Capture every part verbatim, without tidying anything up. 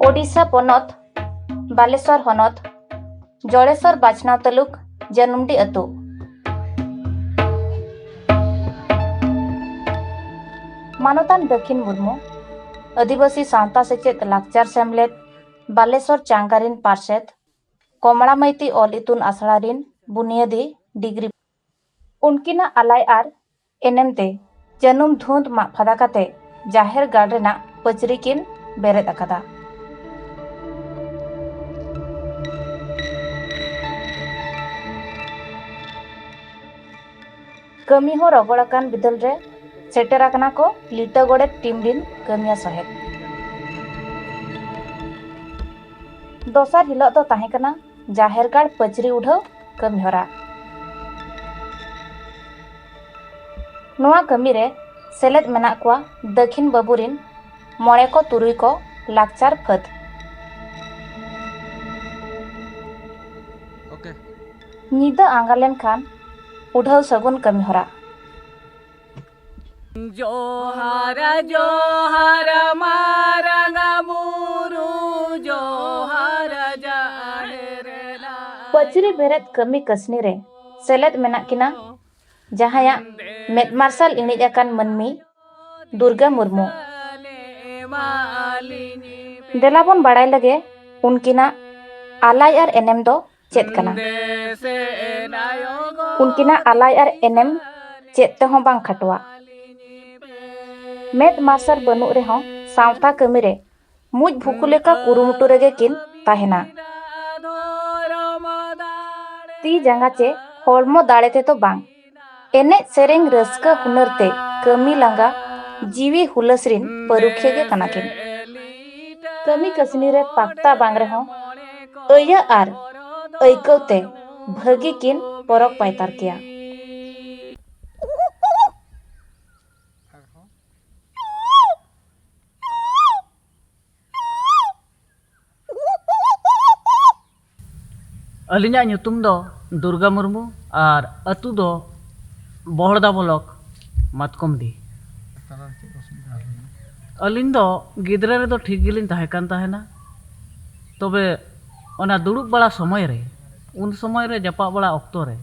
ᱳᱰᱤᱥᱟ ᱯᱚᱱᱚᱛ, ᱵᱟᱞᱮᱥᱚᱨ ᱦᱚᱱᱚᱛ, ᱡᱚᱲᱮᱥᱚᱨ ᱵᱟᱪᱷᱱᱟᱣ ᱛᱟᱞᱩᱠ, ᱡᱟᱹᱱᱩᱢᱰᱤ ᱟᱹᱛᱩ᱾ ᱢᱟᱱᱚᱛᱟᱱ ᱫᱟᱹᱠᱷᱤᱱ ᱢᱩᱨᱢᱩ, ᱟᱹᱫᱤᱵᱟᱹᱥᱤ ᱥᱟᱶᱛᱟ ᱥᱮᱪᱮᱫ ᱞᱟᱠᱪᱟᱨ ᱥᱮᱢᱞᱮᱫ, ᱵᱟᱞᱮᱥᱚᱨ ᱪᱟᱝᱜᱟᱨᱤᱱ ᱯᱟᱨᱥᱮᱛ, ᱠᱚᱢᱲᱟ ᱢᱟᱹᱭᱛᱤ ᱚᱞ ᱤᱛᱩᱱ ᱟᱥᱲᱟ ᱨᱤᱱ ᱵᱩᱱᱤᱭᱟᱹᱫᱤ ᱰᱤᱜᱽᱨᱤ᱾ ᱩᱱᱠᱤᱱᱟᱜ ᱟᱞᱟᱭ ᱟᱨ ᱮᱱᱮᱢ ᱛᱮ ᱡᱟᱹᱱᱩᱢ ᱫᱷᱩᱸᱫ ᱢᱟᱜ ᱯᱷᱟᱫᱟ ᱠᱟᱛᱮ ᱡᱟᱦᱮᱨ ᱜᱟᱲ ᱨᱮᱱᱟᱜ ᱯᱟᱹᱪᱨᱤ ᱠᱤᱱ ᱵᱮᱨᱮᱫ ᱟᱠᱟᱫᱟ᱾ ᱠᱟᱹᱢᱤ ᱦᱚᱸ ᱨᱚᱜᱚᱲ ᱟᱠᱟᱱ ᱵᱤᱫᱟᱹᱞ ᱨᱮ ᱥᱮᱴᱮᱨ ᱟᱠᱟᱱᱟ ᱠᱚ ᱞᱤᱴᱟᱹ ᱜᱚᱰᱮᱛ ᱴᱤᱢ ᱨᱤᱱ ᱠᱟᱹᱢᱤᱭᱟᱹ ᱥᱚᱦᱮᱫ᱾ ᱫᱚᱥᱟᱨ ᱦᱤᱞᱚᱜ ᱫᱚ ᱛᱟᱦᱮᱸ ᱠᱟᱱᱟ ᱡᱟᱦᱮᱨ ᱜᱟᱲ ᱯᱟᱹᱪᱨᱤ ᱩᱰᱷᱟᱹᱣ ᱠᱟᱹᱢᱤᱦᱚᱨᱟ᱾ ᱱᱚᱣᱟ ᱠᱟᱹᱢᱤ ᱨᱮ ᱥᱮᱞᱮᱫ ᱢᱮᱱᱟᱜ ᱠᱚᱣᱟ ᱫᱟᱹᱠᱷᱤᱱ ᱵᱟᱹᱵᱩ ᱨᱤᱱ ᱢᱚᱬᱮ ᱠᱚ ᱛᱩᱨᱩᱭ ᱠᱚ ᱞᱟᱠᱪᱟᱨ ᱯᱷᱟᱹᱫᱽ᱾ ᱧᱤᱫᱟᱹ ᱟᱸᱜᱟ ᱞᱮᱱᱠᱷᱟᱱ ᱩᱰᱷᱟᱹᱣ ᱥᱟᱹᱜᱩᱱ ᱠᱟᱹᱢᱤᱦᱚᱨᱟ᱾ ᱡᱚᱦᱟᱨ ᱡᱚᱦᱟᱨ ᱢᱟᱨᱟᱝ ᱵᱩᱨᱩ ᱡᱚᱦᱟᱨ ᱡᱟᱦᱮᱨ ᱞᱟ᱾ ᱯᱟᱹᱪᱨᱤ ᱵᱮᱨᱮᱫ ᱠᱟᱹᱢᱤ ᱠᱟᱹᱥᱱᱤ ᱨᱮ ᱥᱮᱞᱮᱫ ᱢᱮᱱᱟᱜ ᱠᱤᱱᱟ ᱡᱟᱦᱟᱸᱭᱟᱜ ᱢᱮᱫ ᱢᱟᱨᱥᱟᱞ ᱤᱬᱤᱡ ᱟᱠᱟᱱ ᱢᱟᱹᱱᱢᱤ ᱫᱩᱨᱜᱟ ᱢᱩᱨᱢᱩ᱾ ᱫᱮᱞᱟ ᱵᱚᱱ ᱵᱟᱲᱟᱭ ᱞᱮᱜᱮ ᱩᱱᱠᱤᱱᱟᱜ ᱟᱞᱟᱭ ᱟᱨ ᱮᱱᱮᱢ ᱫᱚ ᱪᱮᱫ ᱠᱟᱱᱟ? ᱩᱱᱠᱤᱱᱟᱜ ᱟᱞᱟᱭ ᱟᱨ ᱮᱱᱮᱢ ᱪᱮᱫ ᱛᱮᱦᱚᱸ ᱵᱟᱝ ᱠᱷᱟᱴᱚᱣᱟ᱾ ᱢᱮᱫ ᱢᱟᱨᱥᱟᱞ ᱵᱟᱹᱱᱩᱜ ᱨᱮᱦᱚᱸ ᱥᱟᱶᱛᱟ ᱠᱟᱹᱢᱤ ᱨᱮ ᱢᱩᱸᱡ ᱵᱷᱩᱠᱩ ᱞᱮᱠᱟ ᱠᱩᱨᱩᱢᱩᱴᱩ ᱨᱮᱜᱮ ᱠᱤᱱ ᱛᱟᱦᱮᱱᱟ᱾ ᱛᱤ ᱡᱟᱸᱜᱟ ᱪᱮ ᱦᱚᱲᱢᱚ ᱫᱟᱲᱮ ᱛᱮᱫᱚ ᱵᱟᱝ, ᱮᱱᱮᱡ ᱥᱮᱨᱮᱧ ᱨᱟᱹᱥᱠᱟᱹ ᱦᱩᱱᱟᱹᱨ ᱛᱮ ᱠᱟᱹᱢᱤ ᱞᱟᱸᱜᱟ ᱡᱤᱣᱤ ᱦᱩᱞᱟᱹᱥ ᱨᱤᱱ ᱯᱟᱹᱨᱩᱠᱷᱤᱭᱟᱹ ᱜᱮ ᱠᱟᱱᱟ ᱠᱤᱱ᱾ ᱠᱟᱹᱢᱤ ᱠᱟᱹᱥᱱᱤ ᱨᱮ ᱯᱟᱠᱛᱟ ᱵᱟᱝ ᱨᱮᱦᱚᱸ ᱟᱹᱭᱟᱹ ᱟᱨ ᱟᱹᱭᱠᱟᱹᱣ ᱛᱮ ᱵᱷᱟᱹᱜᱤ ᱠᱤᱱ ᱯᱚᱨᱚᱠ ᱯᱟᱭᱛᱟᱨ ᱠᱮᱭᱟ᱾ ᱟᱹᱞᱤᱧᱟᱜ ᱧᱩᱛᱩᱢ ᱫᱚ ᱫᱩᱨᱜᱟ ᱢᱩᱨᱢᱩ ᱟᱨ ᱟᱹᱛᱩ ᱫᱚ ᱵᱚᱦᱲᱫᱟ ᱵᱞᱚᱠ, ᱢᱟᱛᱠᱚᱢᱰᱤ᱾ ᱟᱹᱞᱤᱧ ᱫᱚ ᱜᱤᱫᱽᱨᱟᱹ ᱨᱮᱫᱚ ᱴᱷᱤᱠ ᱜᱮᱞᱤᱧ ᱛᱟᱦᱮᱸ ᱠᱟᱱ ᱛᱟᱦᱮᱱᱟ᱾ ᱛᱚᱵᱮ ᱚᱱᱟ ᱫᱩᱲᱩᱵ ᱵᱟᱲᱟ ᱥᱚᱢᱚᱭ ᱨᱮ, ᱩᱱ ᱥᱚᱢᱚᱭ ᱨᱮ ᱡᱟᱯᱟᱜ ᱵᱟᱲᱟ ᱚᱠᱛᱚ ᱨᱮ,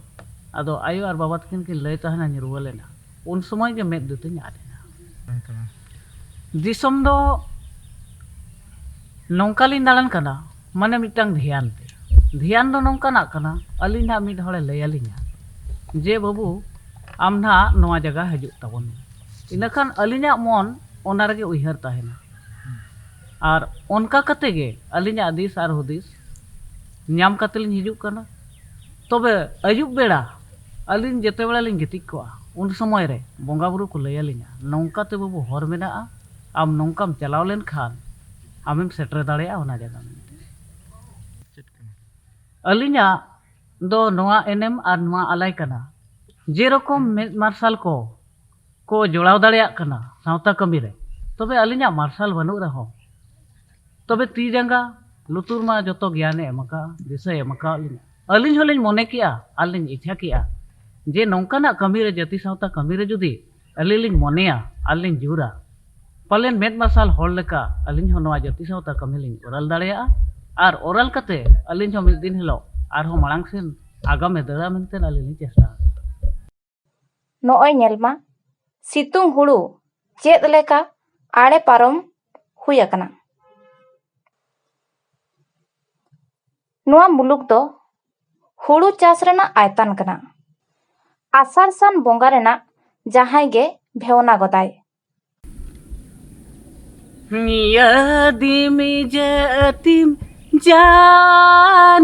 ᱟᱫᱚ ᱟᱭᱳ ᱟᱨ ᱵᱟᱵᱟ ᱛᱟᱹᱠᱤᱱ ᱠᱤᱱ ᱞᱟᱹᱭ ᱛᱟᱦᱮᱱᱟ, ᱧᱩᱨᱣᱟᱹ ᱞᱮᱱᱟ, ᱩᱱ ᱥᱚᱢᱚᱭ ᱜᱮ ᱢᱮᱫ ᱫᱟᱹᱛᱟᱹᱧ ᱟᱫ ᱮᱱᱟ᱾ ᱫᱤᱥᱚᱢ ᱫᱚ ᱱᱚᱝᱠᱟ ᱞᱤᱧ ᱫᱟᱬᱟᱱ ᱠᱟᱱᱟ, ᱢᱟᱱᱮ ᱢᱤᱫᱴᱟᱝ ᱫᱷᱮᱭᱟᱱ ᱛᱮ᱾ ᱫᱷᱮᱭᱟᱱ ᱫᱚ ᱱᱚᱝᱠᱟᱱᱟᱜ ᱠᱟᱱᱟ, ᱟᱹᱞᱤᱧ ᱱᱟᱦᱟᱜ ᱢᱤᱫ ᱦᱚᱲᱮ ᱞᱟᱹᱭ ᱟᱹᱞᱤᱧᱟ ᱡᱮ, "ᱵᱟᱹᱵᱩ, ᱟᱢ ᱱᱟᱦᱟᱜ ᱱᱚᱣᱟ ᱡᱟᱭᱜᱟ ᱦᱤᱡᱩᱜ ᱛᱟᱵᱚᱱ ᱢᱮ᱾" ᱤᱱᱟᱹᱠᱷᱟᱱ ᱟᱹᱞᱤᱧᱟᱜ ᱢᱚᱱ ᱚᱱᱟ ᱨᱮᱜᱮ ᱩᱭᱦᱟᱹᱨ ᱛᱟᱦᱮᱱᱟ᱾ ᱟᱨ ᱚᱱᱠᱟ ᱠᱟᱛᱮ ᱜᱮ ᱟᱹᱞᱤᱧᱟᱜ ᱫᱤᱥ ᱟᱨ ᱦᱩᱫᱤᱥ ᱧᱟᱢ ᱠᱟᱛᱮ ᱞᱤᱧ ᱦᱤᱡᱩᱜ ᱠᱟᱱᱟ᱾ ᱛᱚᱵᱮ ᱟᱹᱭᱩᱵ ᱵᱮᱲᱟ ᱟᱹᱞᱤᱧ ᱡᱮᱛᱮ ᱵᱮᱲᱟ ᱞᱤᱧ ᱜᱤᱛᱤᱡ ᱠᱚᱜᱼᱟ, ᱩᱱ ᱥᱚᱢᱚᱭ ᱨᱮ ᱵᱚᱸᱜᱟ ᱵᱩᱨᱩ ᱠᱚ ᱞᱟᱹᱭ ᱟᱹᱞᱤᱧᱟ, "ᱱᱚᱝᱠᱟ ᱛᱮ ᱵᱟᱹᱵᱩ ᱦᱚᱨ ᱢᱮᱱᱟᱜᱼᱟ, ᱟᱢ ᱱᱚᱝᱠᱟᱢ ᱪᱟᱞᱟᱣ ᱞᱮᱱᱠᱷᱟᱱ ᱟᱢᱮᱢ ᱥᱮᱴᱮᱨ ᱫᱟᱲᱮᱭᱟᱜᱼᱟ ᱚᱱᱟ ᱡᱟᱭᱜᱟ" ᱢᱮᱱᱛᱮ᱾ ᱟᱹᱞᱤᱧᱟᱜ ᱫᱚ ᱱᱚᱣᱟ ᱮᱱᱮᱢ ᱟᱨ ᱱᱚᱣᱟ ᱟᱞᱟᱭ ᱠᱟᱱᱟ, ᱡᱮᱨᱚᱠᱚᱢ ᱢᱮᱫ ᱢᱟᱨᱥᱟᱞ ᱠᱚ ᱠᱚ ᱡᱚᱲᱟᱣ ᱫᱟᱲᱮᱭᱟᱜ ᱠᱟᱱᱟ ᱥᱟᱶᱛᱟ ᱠᱟᱹᱢᱤ ᱨᱮ, ᱛᱚᱵᱮ ᱟᱹᱞᱤᱧᱟᱜ ᱢᱟᱨᱥᱟᱞ ᱵᱟᱹᱱᱩᱜ ᱨᱮᱦᱚᱸ, ᱛᱚᱵᱮ ᱛᱤ ᱡᱟᱸᱜᱟ, ᱞᱩᱛᱩᱨ ᱢᱟ ᱡᱚᱛᱚ ᱜᱮᱭᱟᱱᱮ ᱮᱢ ᱟᱠᱟᱫᱼᱟ, ᱫᱤᱥᱟᱹᱭ ᱮᱢ ᱟᱠᱟᱫ ᱞᱤᱧᱟ᱾ ᱟᱹᱞᱤᱧ ᱦᱚᱸᱞᱤᱧ ᱢᱚᱱᱮ ᱠᱮᱜᱼᱟ ᱟᱨ ᱞᱤᱧ ᱤᱪᱪᱷᱟ ᱠᱮᱜᱼᱟ ᱡᱮ ᱱᱚᱝᱠᱟᱱᱟᱜ ᱠᱟᱹᱢᱤ ᱨᱮ, ᱡᱟᱹᱛᱤ ᱥᱟᱶᱛᱟ ᱠᱟᱹᱢᱤ ᱨᱮ ᱡᱩᱫᱤ ᱟᱹᱞᱤᱧ ᱞᱤᱧ ᱢᱚᱱᱮᱭᱟ ᱟᱨ ᱞᱤᱧ ᱡᱳᱨᱟ, ᱯᱟᱞᱮᱱ ᱢᱮᱫ ᱢᱟᱨᱥᱟᱞ ᱦᱚᱲ ᱞᱮᱠᱟ ᱟᱹᱞᱤᱧ ᱦᱚᱸ ᱱᱚᱣᱟ ᱡᱟᱹᱛᱤ ᱥᱟᱶᱛᱟ ᱠᱟᱹᱢᱤ ᱞᱤᱧ ᱚᱨᱟᱞ ᱫᱟᱲᱮᱭᱟᱜᱼᱟ᱾ ᱟᱨ ᱚᱨᱟᱞ ᱠᱟᱛᱮ ᱟᱹᱞᱤᱧ ᱦᱚᱸ ᱢᱤᱫ ᱫᱤᱱ ᱦᱤᱞᱳᱜ ᱟᱨᱦᱚᱸ ᱢᱟᱲᱟᱝ ᱥᱮᱱ ᱟᱜᱟᱢᱮ ᱫᱟᱹᱲᱟ ᱢᱮᱱᱛᱮ ᱟᱹᱞᱤᱧ ᱞᱤᱧ ᱪᱮᱥᱴᱟᱜᱼᱟ᱾ ᱱᱚᱜᱼᱚᱭ ᱧᱮᱞ ᱢᱟ, ᱥᱤᱛᱩᱝ ᱦᱩᱲᱩ ᱪᱮᱫ ᱞᱮᱠᱟ ᱟᱲᱮ ᱯᱟᱨᱚᱢ ᱦᱩᱭ ᱟᱠᱟᱱᱟ᱾ ᱱᱚᱣᱟ ᱢᱩᱞᱩᱠ ᱫᱚ ᱦᱩᱲᱩ ᱪᱟᱥ ᱨᱮᱱᱟᱜ ᱟᱭᱛᱟᱱ ᱠᱟᱱᱟ᱾ ᱟᱥᱟᱲ ᱥᱟᱱ ᱵᱚᱸᱜᱟ ᱨᱮᱱᱟᱜ ᱡᱟᱦᱟᱸᱭ ᱜᱮ ᱵᱷᱮᱣᱱᱟ ᱜᱚᱫᱟᱭ᱾ ᱟᱹᱫᱤᱢ ᱡᱟᱹᱛᱤᱢ ᱡᱟᱱᱟᱢᱮᱱ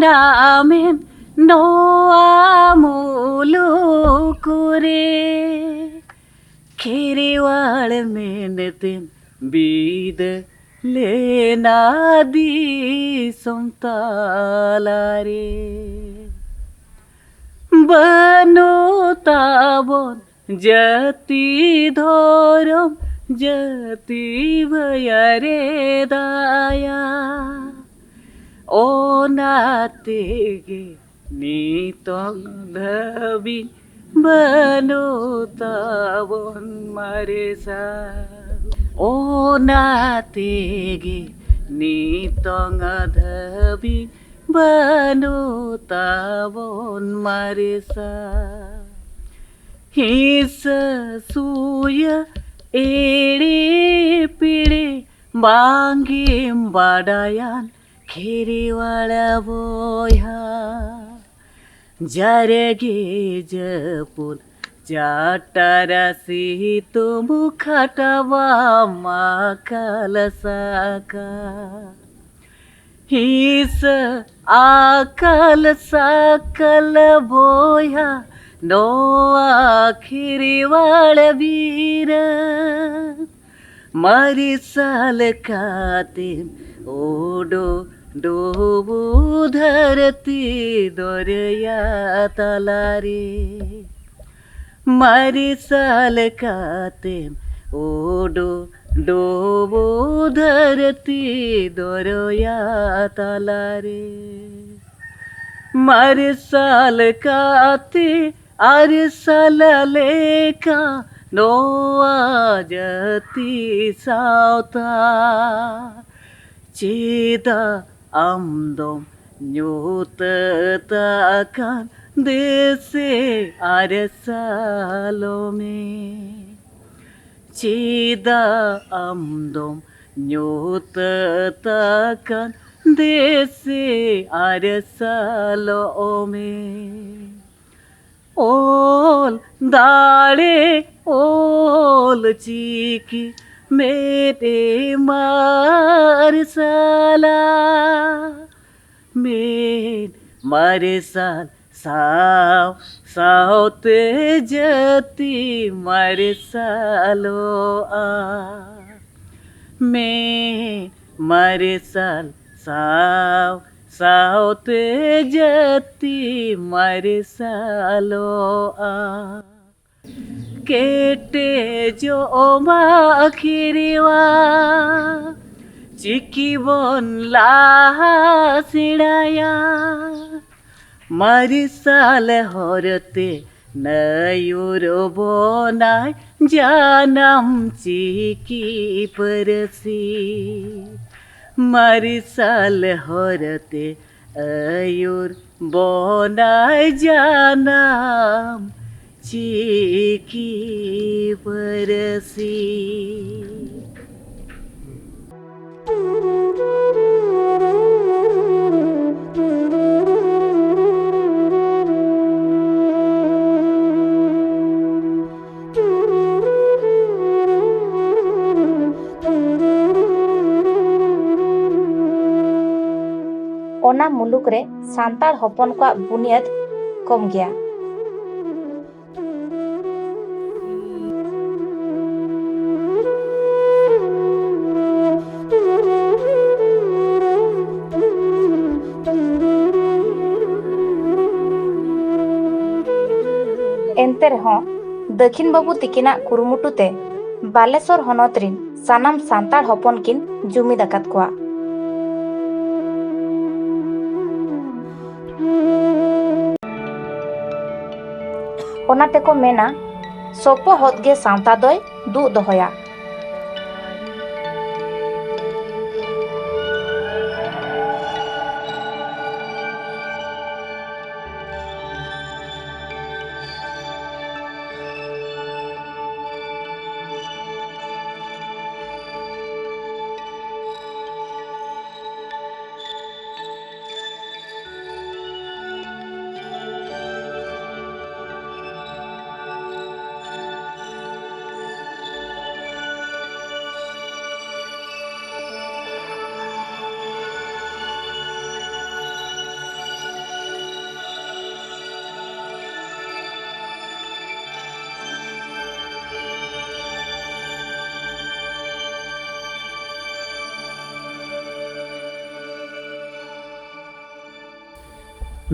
ᱱᱚᱣᱟ ᱢᱩᱞᱩᱠ ᱨᱮ, ᱠᱷᱮᱨᱣᱟᱲ ᱢᱮᱱᱛᱮᱢ ᱵᱤᱫᱟᱹ ᱞᱮᱱᱟ ᱫᱤᱥᱚᱢ ᱛᱟᱞᱟᱨᱮ᱾ ᱵᱟᱹᱱᱩᱜ ᱛᱟᱵᱚᱱ ᱡᱟᱹᱛᱤ ᱫᱷᱚᱨᱚᱢ, ᱡᱟᱹᱛᱤ ᱵᱷᱟᱹᱭᱟᱹᱨᱮ ᱫᱟᱭᱟ᱾ ᱚᱱᱟ ᱛᱮᱜᱮ ᱱᱤᱛᱚᱜ ᱫᱷᱟᱹᱵᱤᱡ ᱵᱟᱹᱱᱩᱜ ᱛᱟᱵᱚᱱ ᱢᱟᱨᱮ ᱥᱟᱞ᱾ ᱚᱱᱟ ᱛᱮᱜᱮ ᱱᱤᱛᱚᱝ ᱫᱷᱟᱹᱵᱤᱡ ᱵᱟᱹᱱᱩᱜ ᱛᱟᱵᱚᱱ ᱢᱟᱨᱥᱟᱞ᱾ ᱦᱤᱸᱥᱟᱹ ᱥᱩᱭᱟᱹ ᱮᱲᱮ ᱯᱮᱲᱮ ᱵᱟᱝᱜᱮᱢ ᱵᱟᱰᱟᱭᱟᱱ ᱠᱷᱮᱨᱣᱟᱲ ᱵᱚᱭᱦᱟ᱾ ᱡᱟᱨᱜᱮ ᱡᱟᱹᱯᱩᱫ ᱪᱟᱴᱟᱨ ᱥᱤᱛᱩᱝ ᱠᱷᱟᱴᱟᱣᱟᱢ ᱟᱠᱟᱞ ᱥᱟᱠᱟ᱾ ᱦᱤᱸᱥᱟᱹ ᱟᱠᱟᱞ ᱥᱟᱠᱟᱞ ᱵᱚᱭᱦᱟ, ᱱᱚᱣᱟ ᱠᱷᱤᱨᱤᱣᱟᱲ ᱵᱤᱨ ᱨᱮ ᱢᱟᱨᱥᱟᱞ ᱠᱟᱛᱮᱢ ᱩᱰᱩᱠ ᱰᱩᱵᱩ ᱫᱷᱟᱹᱨᱛᱤ ᱫᱚᱨᱭᱟ ᱛᱟᱞᱟᱨᱮ᱾ ᱢᱟᱨᱥᱟᱞ ᱠᱟᱛᱮᱢ ᱩᱰᱩᱠ ᱰᱩᱵᱩ ᱫᱷᱟᱹᱨᱛᱤ ᱫᱚᱨᱭᱟ ᱛᱟᱞᱟᱨᱮ᱾ ᱢᱟᱨᱥᱟᱞ ᱠᱟᱛᱮ ᱟᱨᱥᱟᱞ ᱞᱮᱠᱟ ᱱᱚᱣᱟ ᱡᱟᱹᱛᱤ ᱥᱟᱶᱛᱟ᱾ ᱪᱮᱫᱟᱜ ᱟᱢ ᱫᱚᱢ ᱧᱩᱛᱟᱹᱛ ᱟᱠᱟᱱ ᱫᱮᱥᱮ ᱟᱨᱥᱟᱞᱚᱜ ᱢᱮ? ᱪᱮᱫᱟᱜ ᱟᱢ ᱫᱚᱢ ᱧᱩᱛᱟᱹᱛ ᱟᱠᱟᱱ ᱫᱮᱥᱮ ᱟᱨᱥᱟᱞᱚᱜ ᱢᱮ? ᱚᱞ ᱫᱟᱲᱮ ᱚᱞ ᱪᱤᱠᱤ ᱢᱮᱫ ᱮ ᱢᱟᱨᱥᱟᱞᱟ᱾ ᱢᱮᱫ ᱢᱟᱨᱥᱟᱞ ᱥᱟᱶ ᱥᱟᱶᱛᱮ ᱡᱟᱹᱛᱤ ᱢᱟᱨᱥᱟᱞᱚᱜᱼᱟ᱾ ᱢᱮᱫ ᱢᱟᱨᱥᱟᱞ ᱥᱟᱶ ᱥᱟᱶᱛᱮ ᱡᱟᱹᱛᱤ ᱢᱟᱨᱥᱟᱞᱚᱜᱼᱟ᱾ ᱠᱮᱴᱮᱡᱚᱜ ᱢᱟ ᱠᱷᱤᱨᱣᱟ, ᱪᱤᱠᱤ ᱵᱚᱱ ᱞᱟᱦᱟ ᱥᱮᱬᱟᱭᱟ᱾ ᱢᱟᱨᱥᱟᱞ ᱦᱚᱨᱛᱮ ᱱᱟᱹᱭᱩᱨ ᱵᱚᱱᱟᱭ ᱡᱟᱱᱟᱢ ᱪᱤᱠᱤ ᱯᱟᱹᱨᱥᱤ᱾ ᱢᱟᱨᱥᱟᱞ ᱦᱚᱨᱛᱮ ᱟᱹᱭᱩᱨ ᱵᱚᱱᱟᱭ ᱡᱟᱱᱟᱢ ᱪᱤᱠᱤ ᱯᱟᱹᱨᱥᱤ᱾ ᱚᱱᱟ ᱢᱩᱞᱩᱠ ᱨᱮ ᱥᱟᱱᱛᱟᱲ ᱦᱚᱯᱚᱱ ᱠᱚᱣᱟᱜ ᱵᱩᱱᱤᱭᱟᱹᱫ ᱠᱚᱢ ᱜᱮᱭᱟ᱾ ᱮᱱᱛᱮ ᱨᱮᱦᱚᱸ, ᱫᱟᱹᱠᱷᱤᱱ ᱵᱟᱹᱵᱩ ᱛᱤᱠᱤᱱᱟᱜ ᱠᱩᱨᱩᱢᱩᱴᱩ ᱛᱮ ᱵᱟᱞᱮᱥᱚᱨ ᱦᱚᱱᱚᱛ ᱨᱤᱱ ᱥᱟᱱᱟᱢ ᱥᱟᱱᱛᱟᱲ ᱦᱚᱯᱚᱱ ᱠᱤᱱ ᱡᱩᱢᱤᱫ ᱟᱠᱟᱫ ᱠᱚᱣᱟ᱾ ᱚᱱᱟ ᱛᱮᱠᱚ ᱢᱮᱱᱟ, ᱥᱚᱯᱚᱦᱚᱫ ᱜᱮ ᱥᱟᱶᱛᱟ ᱫᱚᱭ ᱫᱩᱜ ᱫᱚᱦᱚᱭᱟ᱾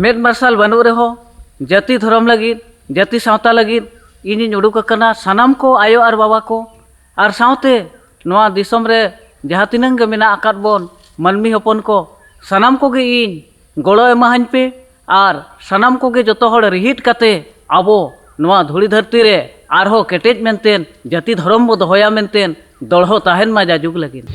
ᱢᱮᱫ ᱢᱟᱨᱥᱟᱞ ᱵᱟᱹᱱᱩᱜ ᱨᱮᱦᱚᱸ, ᱡᱟᱹᱛᱤ ᱫᱷᱚᱨᱚᱢ ᱞᱟᱹᱜᱤᱫ, ᱡᱟᱹᱛᱤ ᱥᱟᱶᱛᱟ ᱞᱟᱹᱜᱤᱫ ᱤᱧᱤᱧ ᱩᱰᱩᱠ ᱟᱠᱟᱱᱟ᱾ ᱥᱟᱱᱟᱢ ᱠᱚ ᱟᱭᱳ ᱟᱨ ᱵᱟᱵᱟ ᱠᱚ, ᱟᱨ ᱥᱟᱶᱛᱮ ᱱᱚᱣᱟ ᱫᱤᱥᱚᱢ ᱨᱮ ᱡᱟᱦᱟᱸ ᱛᱤᱱᱟᱹᱝ ᱜᱮ ᱢᱮᱱᱟᱜ ᱟᱠᱟᱫ ᱵᱚᱱ ᱢᱟᱹᱱᱢᱤ ᱦᱚᱯᱚᱱ ᱠᱚ, ᱥᱟᱱᱟᱢ ᱠᱚᱜᱮ ᱤᱧ ᱜᱚᱲᱚ ᱮᱢᱟᱦᱟᱹᱧ ᱯᱮ ᱟᱨ ᱥᱟᱱᱟᱢ ᱠᱚᱜᱮ ᱡᱚᱛᱚ ᱦᱚᱲ ᱨᱤᱦᱤᱴ ᱠᱟᱛᱮ ᱟᱵᱚ ᱱᱚᱣᱟ ᱫᱷᱩᱲᱤ ᱫᱷᱟᱹᱨᱛᱤ ᱨᱮ ᱟᱨᱦᱚᱸ ᱠᱮᱴᱮᱡ ᱢᱮᱱᱛᱮ ᱡᱟᱹᱛᱤ ᱫᱷᱚᱨᱚᱢ ᱵᱚ ᱫᱚᱦᱚᱭᱟ ᱢᱮᱱᱛᱮ ᱫᱚᱲᱦᱚ ᱛᱟᱦᱮᱱ ᱢᱟ ᱡᱟᱡᱩᱜᱽ ᱞᱟᱹᱜᱤᱫ᱾